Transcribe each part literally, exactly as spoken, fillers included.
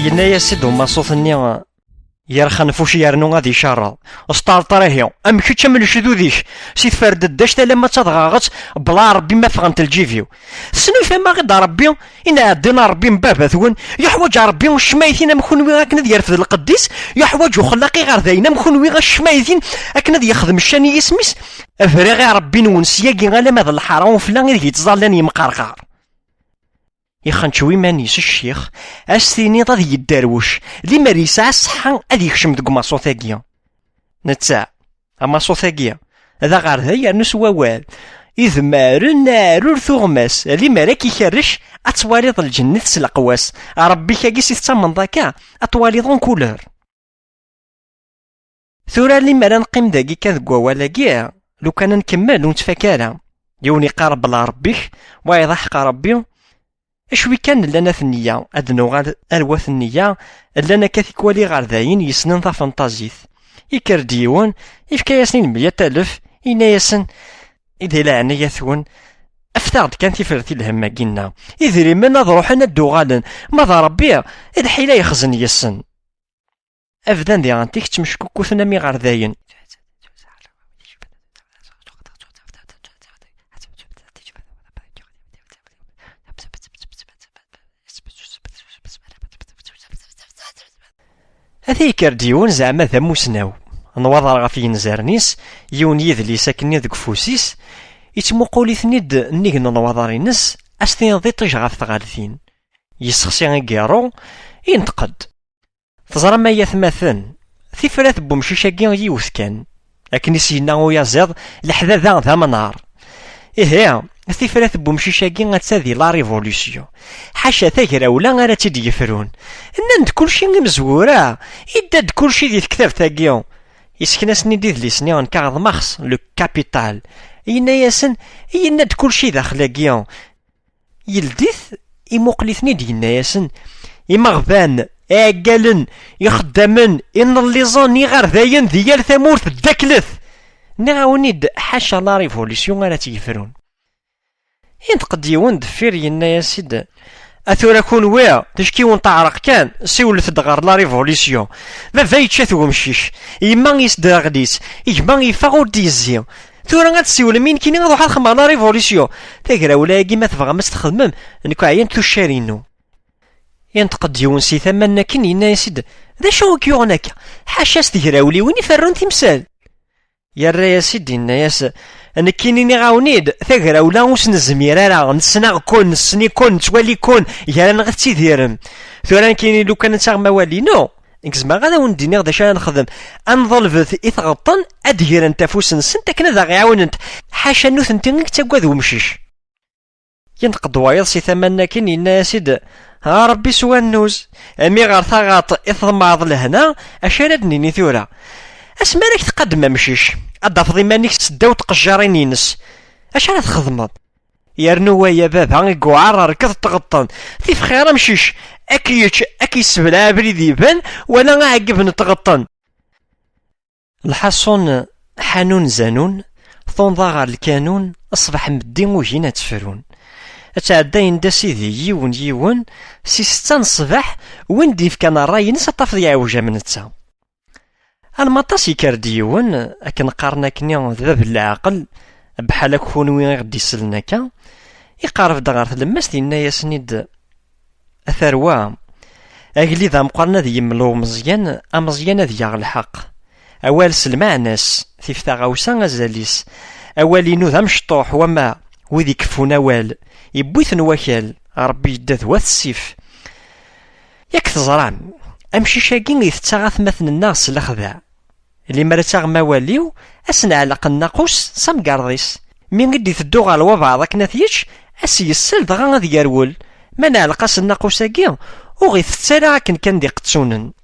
Yenna-yas-id umaṣut-nni yerxen fuc yernu ad icarreḍ. Sṭerṭer ihi, am kečč am lejdud-ik, si tferdeddact alamma d tadɣaɣet, bla Ṛebbi ma ffɣent lǧib-iw. Tesnulfam-aɣ-id Ṛebbi, inɛeddin a Ṛebbi n baba-twen, yuḥwaǧ Ṛebbi ccmaytin am kunwi akken ad yerfed lqedd-is, yuḥwaǧ uxellaq iɣerdayen am kunwi a ccmaytin akken ad yexdem ccan i yisem-is. Briɣ i Ṛebbi-nwen syagi alamma d lḥara ufella ideg yettẓallan yemqerqar. Ixenčew iman-is ccix, a s-tiniḍ ad yedderwec, limer yesɛa ṣṣeḥḥa ad yekcem deg umaṣut-agi. Netta, amaṣut-agi, d aɣerday yernu s wawal. Idmaren aɛrur tuɣmas, limer ad k-ikerrec, ad twaliḍ lǧennet s leqwas. Ṛebbi-k-agi si tettamneḍ akka, ad twaliḍ en couleur. Tura limer ad neqqim dagi kan deg wawal-agi, lukan ad nkemmel ur nettfak ara. Yiwen iqqar bla Ṛebbi-k, wayeḍ aḥeqq Ṛebbi. Acwi kan llan at nniya, ad nuɣal ar wat nniya, llan akka tikwal iɣerdayen yessnen tafenṭazit. Ikker-d yiwen, ifka-yasen i lmeyya talef, yenna-yasen: "I di leɛnaya-twen, afet-aɣ-d kan tifrat i lhemm-agi-nneɣ. Idrimen ad ruḥen ad d-uɣalen, ma d Ṛebbi, d lḥila yexzen yes-sen." Abdan diɣen tikett meckukkuten am iɣerdayen. Ata yekker-d yiwen zeɛma d amusnaw, nwaḍer ɣef yinzaren-is, yiwen yidlis akkenni deg ufus-is, ittmuqul-iten-id nnig n nwaḍer-ines, a s-tiniḍ iṭij ɣef tɣaltin. Yessexsi agiṛṛu, inṭeq-d. Teẓram ay atmaten, tifrat n wemcic-agi yiwet kan. Akken i s-yenna uyaziḍ, leḥdada d amnar. Ihi, tifrat n wemcic-agi atta di la révolution. Ḥaca tagrawla ara tt-id-yefrun. Nnan-d kulci imezwura, idda-d kulci di tektabt-agi. Yessken-asen-id idlisen-nni n Karl Marx, Le Capital. Yenna-yasen, yenna-d kulci daxel-agi. Yeldi-t, imuqel-iten-id, yenna-yasen: "Imeɣban, iɛeggalen, ixeddamen, inelliẓen, iɣerdayen di yal tamurt, ddaklet! Nniɣ-awen-id, ḥaca la révolution ara tt-yefrun." Inṭeq-d yiwen deffir, yenna-yas-id: "A tura kunwi, tickiwin teɛreq kan, siwlet-d ɣer la révolution. Baba yečča-t wemcic, yemma yesderɣel-itt, gma yeffeɣ ur d-yezzi. Tura ad tessiwlem i nekkini ad ruḥeɣ ad xedmeɣ la révolution? Tagrawla-agi ma tebɣam ad tt-txedmem, nekk ɛyant tuccar-inu." Inṭeq-d yiwen si tama-nni akken, yenna-yas-id: "D acu i k-yuɣen akka? Ḥaca s tegrawliwin i ferrun timsal." Yerra-yas-id, yenna-yas: "Nekkini nniɣ-awen-id, tagrawla ur s-nezmir ara, nesnaɣ-ken, nessen-iken, nettwali-ken, gar-aneɣ i tettidirem. Tura nekkini lukan ad taɣem awal-inu, nekk zemreɣ ad awen-d-iniɣ d acu ara nexdem. Ad nḍelbet i tɣeṭṭen, ad d-grent afus-nsent akken ad aɣ-ɛawnent. Ḥaca nutenti i yettagad wemcic." Yenṭeq-d wayeḍ si tama-nni akken, yenna-yas-id: "A Ṛebbi s wannuz, imi ɣer taɣaṭ i tḍemɛeḍ lehna, acu ara d-nini tura? Asmi ara k-tqaddem amcic, ad d-tafeḍ iman-ik seddaw tqejjarin-ines, acu ara txedmeḍ? Yernu waya baba i yewɛer rked tɣeṭṭen, tif xir amcic, ad k-yečč, ad k-yessebleɛ abrid iban, wala aɛeggeb n tɣeṭṭen." Lḥaṣun, ḥanun zanun, tunḍa ɣer lkanun, ṣṣbeḥ meddi ugin ad tt-frun. Ttɛeddayen-d a sidi yiwen yiwen, si setta n ṣṣbeḥ, win d-yefkan ṛṛay-ines ad tafeḍ yeɛwej am netta. Almaṭas yekker-d yiwen, akken qqaren akkenni d bab n leɛqel, bḥal akk kunwi i ɣ-d-isellen akka, iqerreb-d ɣer tlemmast, yenna-yasen-id: "A tarwa, agellid ameqqran ad yemmel umeẓyan, ameẓyan ad yaɣ lḥeqq. Awal s lmeɛna-s, tif taɣawsa azal-is. Awal-inu d amecṭuḥ, wama Wid ikeffun awal, yewwi-ten wakal, Ṛebbi yedda d wat ssif. Yak teẓram, amcic-agi itett-aɣ atmaten-nneɣ s lexdeɛ. Limer ad taɣem awal-iw, ad s-neɛleq nnaqus s amgerḍ-is. Mi i d-iteddu ɣer lwabeɛḍ akken ad t-yečč, ad s-yessel dɣa ad yerwel. Ma neɛleq-as nnaqus-agi, ur ɣ-itett ara akken kan d iqettunen.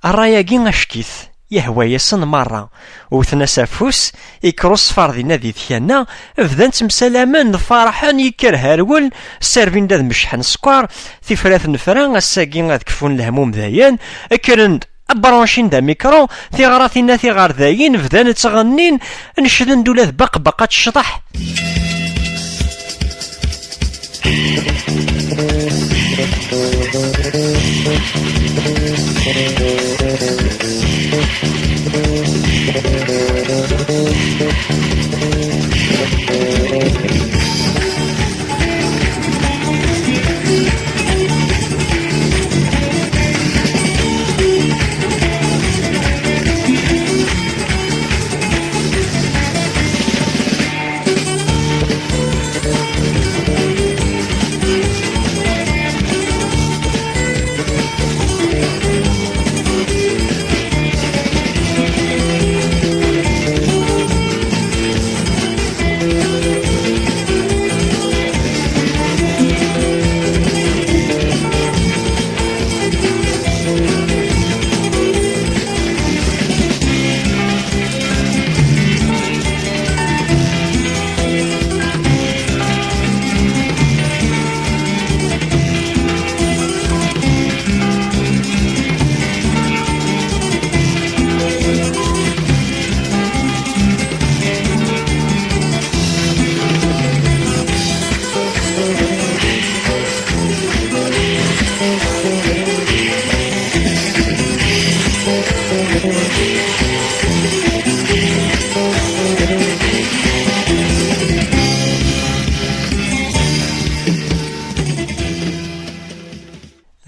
Ṛṛay-agi acek-it, yehwa-yasen merra. Wten-as afus, ikker uṣfar dinna di tkanna, bdan ttemsalamen, ferḥen, yekker herwel, ssarbin-d ad mecḥen sskeṛ, tifrat nefra, ass-agi ad kfun lehmum dayen, kkren-d, abranci-n d amikru, tiɣratin-a tiɣerdayin bdan ttɣennin, necden-d ula d Baqbaq ad tecḍeḥ.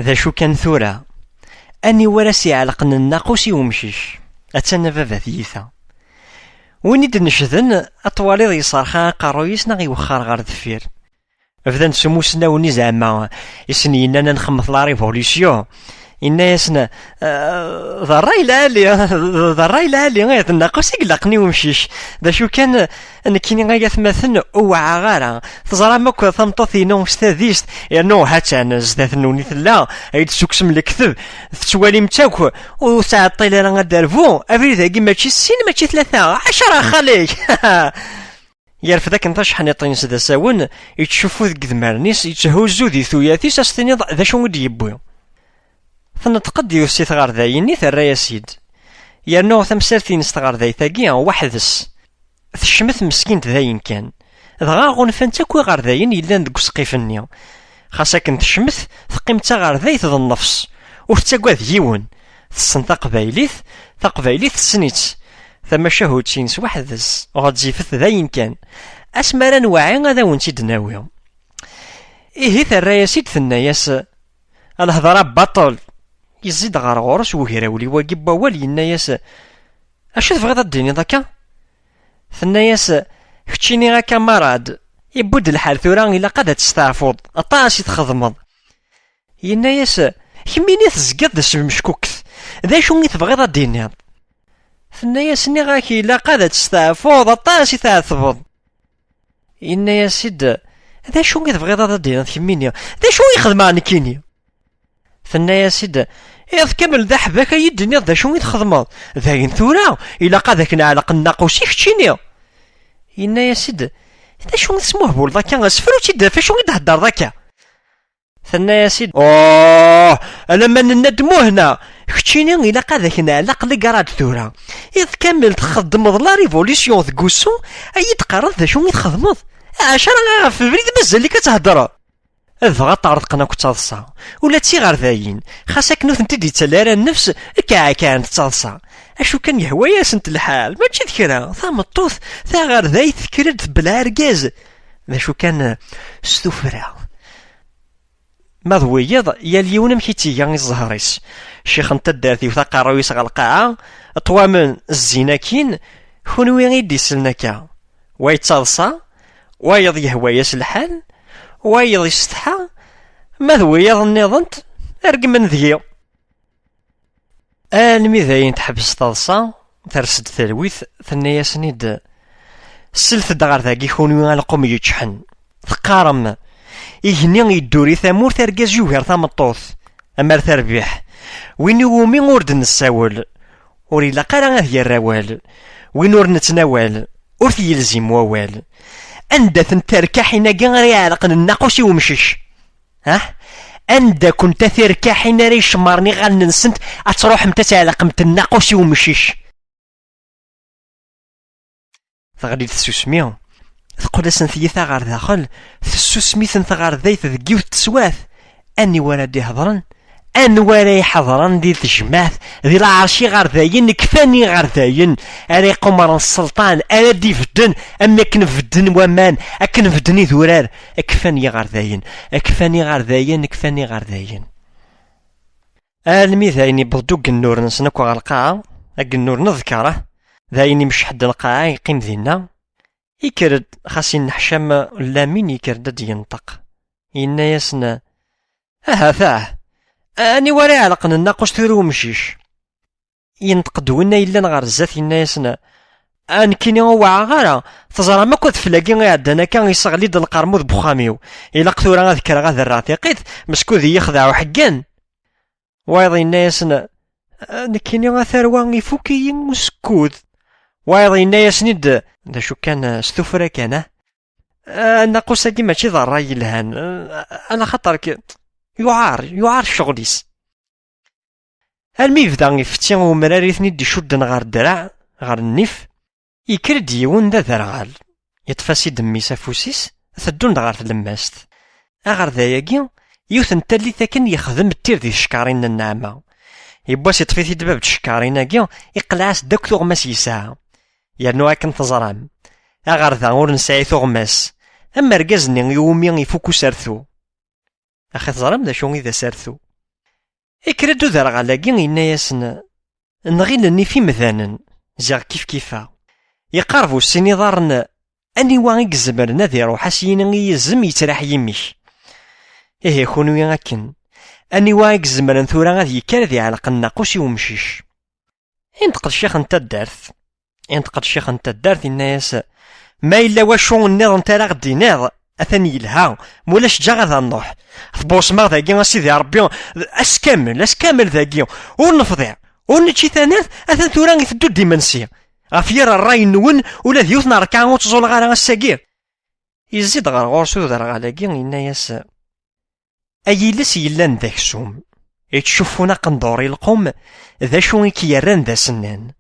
D acu kan tura, aniwer ara s-iɛelqen nnaqus i umcic? Attan a baba tiyita. Win i d-necden, ad twaliḍ yesserxa aqerruy-is neɣ iwexxer ɣer deffir. Bdan s umusnaw-nni zeɛma i sen-yennan ad nxemmet la révolution. Yenna-yasen, "Eh, d ṛṛay lɛali, d ṛṛay lɛali, eh, d nnaqus i ilaqen i umcic. D acu kan, nekkini ay atmaten ur wɛaɣ ara. Teẓram akk tameṭṭut-inu s tadist, yernu ha-tt-an zdat-nnun i tella, ay d-tessuksem lekdeb, tettwalim-tt akk, ur tettɛeṭṭil ara ad d-terbu, abrid-agi mačči sin, mačči tlata, ɛecra xali-k." Yerfed akken tajeḥniṭ-ines d asawen, yettcuffu deg idmaren-is, yetthuzzu di tuyat-is, a s-tiniḍ d acu i d-yewwi. Tneṭq-d yiwet si tɣerdayin-nni, terra-yas-id. Yernu tamsalt-ines tɣerdayt-agi, weḥd-s. Tecmet meskint dayen kan. Dɣa ɣunfan-tt akk iɣerdayen yellan deg usqif-nni. Xas akken tecmet, teqqim d taɣerdayt d nnefs. Ur tettagad yiwen. Tessen taqbaylit, taqbaylit tessen-itt. Tamacahut-ines weḥd-s, ɣezzifet dayen kan. Asmi ara nweɛi ad awen-tt-id-nawi. Ihi terra-yas-id, tenna-yas, "A lhedra baṭel." Yezzi-d ɣer ɣur-s wegrawli-wagi n wawal, yenna-yas, "Acu tebɣiḍ ad d-tiniḍ akka?" Tenna-yas, "Keččini a kamarad, yewwi-d lḥal tura, ilaq ad testeɛfuḍ, aṭas i txedmeḍ." Yenna-yas, "Kemmini tezgiḍ d asmeckuket, d acu i tebɣiḍ ad d-tiniḍ?" Tenna-yas, "Nniɣ-ak ilaq ad testeɛfuḍ, aṭas i tɛettbeḍ." Yenna-yas-id, "D acu i tebɣiḍ ad d-tiniḍ kemmini? D acu i xedmeɣ nekkini?" Tenna-yas-id, "Iḍ kamel d aḥbak ay d-tiniḍ d acu i txedmeḍ. Dayen tura, ilaq ad ak-neɛleq nnaqus i keččini." Yenna-yas-id, "D acu i tesmuhbuleḍ akka? Sefru-tt-id ɣef acu i d-theddreḍ akka?" Tenna-yas-id, "Oh, alamma nenna-d Muhna, keččini ilaq ad ak-neɛleq legrad tura. Iḍ kamel txeddmeḍ la révolution deg wusu, ad iyi-d-teqqareḍ d acu i txedmeḍ? Ɛac ara ɣef ubrid mazal-ik ad theddreḍ." Dɣa ṭṭerḍqen akk d taḍsa, ula d tiɣerdayin, xas akken ur tent-id-yettali ara nnefs, kɛekɛent d taḍsa. Acu kan yehwa-yasent lḥal, mačči d kra, tameṭṭut taɣerdayt tekker-d tbelɛ argaz. D acu kan, s tuffra. Ma d wiyiḍ, yal yiwen amek i tt-iga i zzher-is. Ccix n taddart iwet aqerruy-is ɣer lqaɛa, ṭṭwamen zzin akkin, kunwi i d-isellen akka. Wa yettaḍsa, Wayeḍ yehwa-yas lḥal, wayeḍ isetḥa, ma d wiyaḍ nniḍen regmen deg-i. Almi d ayen teḥbes taḍsa, ters-d talwit, tenna-yasen-id: "Slet-d ɣer dagi kunwi a lqum yeččḥen. Teqqarem, igenni yedduri tamurt, argaz yugar tameṭṭut, amar terbiḥ. Win iwumi ur d-nessawel, ur ilaq ara ad yerr awal. Win ur nettnawal, ur t-yelzim wawal." Anda-tent terkaḥin-agi ara iɛelqen nnaqus i umcic? Ah? Anda-kunt a tirkaḥin ara icemmren iɣallen-nsent ad truḥemt ad tɛelqemt nnaqus i umcic? Teɣli-d tsusmi, teqqel-asen tyita ɣer daxel, tessusem-iten tɣerdayt deg yiwet teswiɛt. Aniwa ara d-iḥeḍren? Anwa ara iḥeḍren di tejmaɛt, di lɛerc iɣerdayen, kfan iɣerdayen, ara iqumren sselṭan, ara d-ibedden, am akken bedden waman, akken bedden idurar, kfan iɣerdayen, kfan iɣerdayen, kfan iɣerdayen. Almi d ayen yewweḍ-d ugennur-nsen akk ɣer lqaɛa, agennur n ḍekkaṛa, d ayen imceḥ-d lqaɛa, yeqqim dinna. Ikker-d, xas inneḥcam Lamin, ikker-d ad d-yenṭeq. Yenna-yasen: "Ahat ah, aniwa ara iɛelqen nnaqus tura umcic?" Yenṭeq-d winna yellan ɣer zdat, yenna-yasen: "A nekkini ur wɛaɣ ara, teẓram akk adfel-agi iɛeddan akka iseɣli-d lqermud n uxxam-iw. Ilaq tura ad kkreɣ ad rreɣ tiqit, meskud iyi-yexdeɛ uḥeggan." Wayeḍ yenna-yasen: "A nekkini a tarwa ifuk-iyi usekkud." Wayeḍ yenna-yasen-id: "D acu kan, s tuffra kan, ah? Ah, nnaqus-agi mačči d ṛṛay yelhan, ah, ala xaṭer k-, yuɛer, yuɛer ccɣel-is." Almi yebda ifetti umrar i ten-id-icudden ɣer ddreɛ, ɣer nnif, yekker-d yiwen d aderɣal, yeṭṭef-as-id mmi-s afus-is, teddun-d ɣer tlemmast. Aɣerday-agi, yiwet n tallit akken yexdem ttir di tcekkaṛin n nneɛma. Yiwwas yeṭṭef-it-id bab n tcekkaṛin-agi, iqleɛ-as-d akk tuɣmas yesɛa. Yernu akken teẓram, aɣerda ur nesɛi tuɣmas, am argaz-nni iwumi ifuk usertu. Axi teẓram d acu i d asertu. Ikker-d uderɣal-agi, yenna-yasen: "Nɣil nnif imdanen, ziɣ kifkif-aɣ. Yeqqar bu sin iḍarren, aniwa i izemren ad iruḥ a s-yini i yizem yettraḥ yimi-k? Ihi kunwi akken, aniwa i izemren tura ad yekker ad iɛelq nnaqus i umcic?" Inṭeq ccix n taddart. Inṭeq-d ccix n taddart, yenna-yas: "Ma yella wacu nniḍen ara ɣ-d-tiniḍ, atan yelha, ma ulac ǧǧaɣ ad nruḥ. Tbuṣmeɣ dagi a Sidi Ṛebbi, ass kamel, ass kamel dagi, ur nefḍiɛ, ur nečči tanat, atan tura iteddu-d imensi. Ɣef yir ṛṛay-nwen, ula d yiwet n ṛekɛa ur tt-ẓuleɣ ara ass-agi." Yezzi-d ɣer ɣur-s uderɣal-agi, yenna-yas: "Ay iles yellan d aksum, yettcuffun aqendur i lqum, d acu i k-yerran d asennan?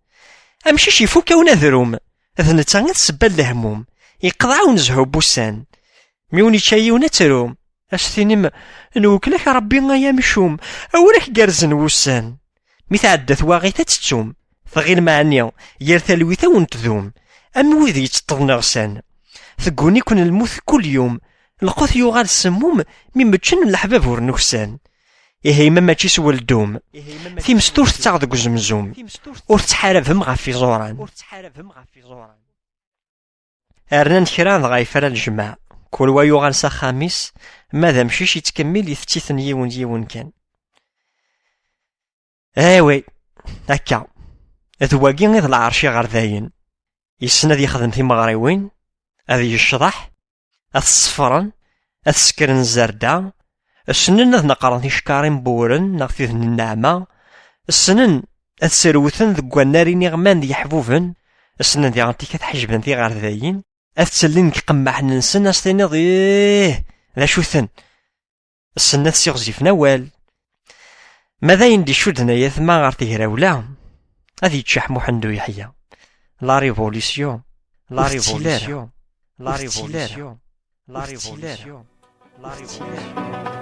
Amcic ifuk-awen adrum, d netta i d ssebba n lehmum, yeqḍeɛ-awen zzhu n wussan. Mi wen-yečča yiwen ad trum, a s-tinim: 'Nwekkel-ak Ṛebbi ay amcum, a wer ak-gerrzen wussan.' Mi tɛedda twaɣit ad tettum, tɣilem ɛni yir talwit a wen-tdum, am wid yetteṭṭḍen iɣsan. Tegguni-ken lmut kul yum, lqut yuɣal semmum, mi mmeččen leḥbab ur nuksan. Ihi ma mačči s weldum, times ur tettaɣ deg uzemzum, ur tettḥarabem ɣef iẓuran." Rnan kra dɣa yefra lejmaɛ, kul wa yuɣal s axxam-is, ma d amcic yettkemmil itett-iten yiwen yiwen kan. Awi, akka, d wagi i d lɛerc iɣerdayen. Yessen ad yexdem timeɣriwin, ad yecḍeḥ, ad t-sefren, ad t-sekren zzerda, ssnen ad neqren ticekkarin n wewren neɣ tid n nneɛma, ssnen ad srewten deg wannar iniɣman d yeḥbuben, ssnen diɣen tikat ḥejben tiɣerdayin, ad ttellin deg iqemmaḥen-nsen, ad s-tiniḍ: "Ih, d acu-ten?" Ssnen ad ssiɣzifen awal. Ma d ayen d-icudden ay atma ɣer tegrawla, ad yeččeḥ Muḥend U Yeḥya. La révolution, la révolution, la révolution, la révolution, la révolution.